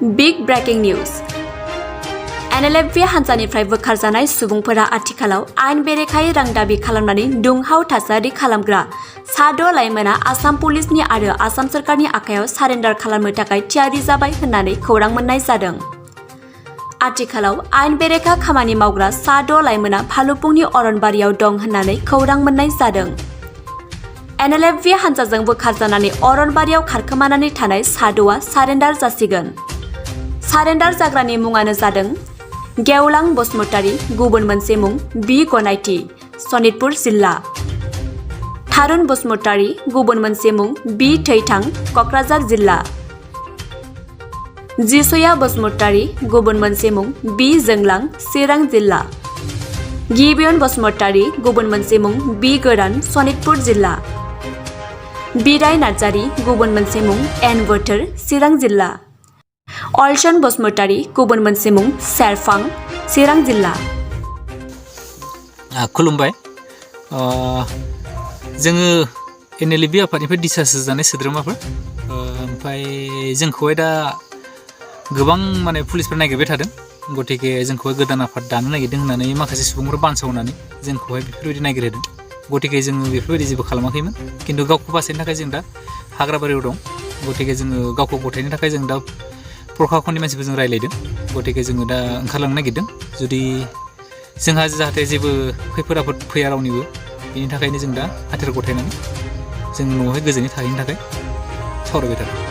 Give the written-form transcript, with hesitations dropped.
Big breaking news Nlfb हान्जानिफ्राय बोखारजानाय सुबुंफोरा आथिखालाव आयेन बेरेखायै रां दाबि खालामनानै दुंहाव थासारि खालामग्रा साद' लाइमोना आसाम पुलिसनि आरो आसाम सोरखारनि आखायाव सारेन्डार खालामनो थाखाय थियारि जाबाय होननानै खौरां मोननाय जादों। आथिखालाव आयेन बेरेखा खामानि मावग्रा साद' लाइमोना भालुकपुंनि अरनबारियाव दं होननानै खौरां मोननाय जादों। Nlfb हान्जाजों बोखारजानानै अरनबारियाव खारखोमानानै थानाय साद'आ सारेन्डार जासिगोन। सारेन्डार जाग्रानि मुङानो जादों गेवलां बसुमतारी, गुबुन मोनसे मुं बि गनायथि, सनितपुर जिल्ला। थारुन बसुमतारी, गुबुन मोनसे मुं बि थैथां, क'क्राझार जिल्ला। जिसया बसुमतारी, गुबुन मोनसे मुं बि जोंलां, चिरां जिल्ला। गिबियन बसुमतारी, गुबुन मोनसे मुं बि गोरान, सनितपुर जिल्ला। बिराय नार्जारी, गुबुन मोनसे मुं एन बोथोर, चिरां जिल्ला। अलसन बसुमतारी, गुबुन मोनसे मुं सेरफां, चिरां जिल्ला। खुलुमबाय। जोङो Nlfb आफादनिफ्राय दिसास होजानाय सोद्रोमाफोर, ओमफ्राय जोंखौहाय दा गोबां पुलिसफोर नागिरबाय थादों। गतिके जोंखौहाय गोदान आफाद दानो नागिरदों होननानै माखासे सुबुंफोर बानसावनानै जोंखौहाय बेफोरबायदि नागिरदों। गतिके जोङो बेफोरबायदि जेबो खालामाखैमोन, खिन्थु गावखौ बासायनो थाखाय जों दा हाग्राबारियाव दं। गतिके जोङो गावखौ गथायनो थाखाय जों दा प्रखाखननि मानसिफोरजों रायलायदों। गतिके जोङो दा ओंखारलांनो नागिरदों। जुदि जोंहा जाहाथे जेबो खैफोद आफोद फैया रावनिबो, बेनि थाखायनो जों दा हाथियार गथायनानै जों न'आवहाय गोजोनै थाहैनो थाखाय सावरायबाय थादों।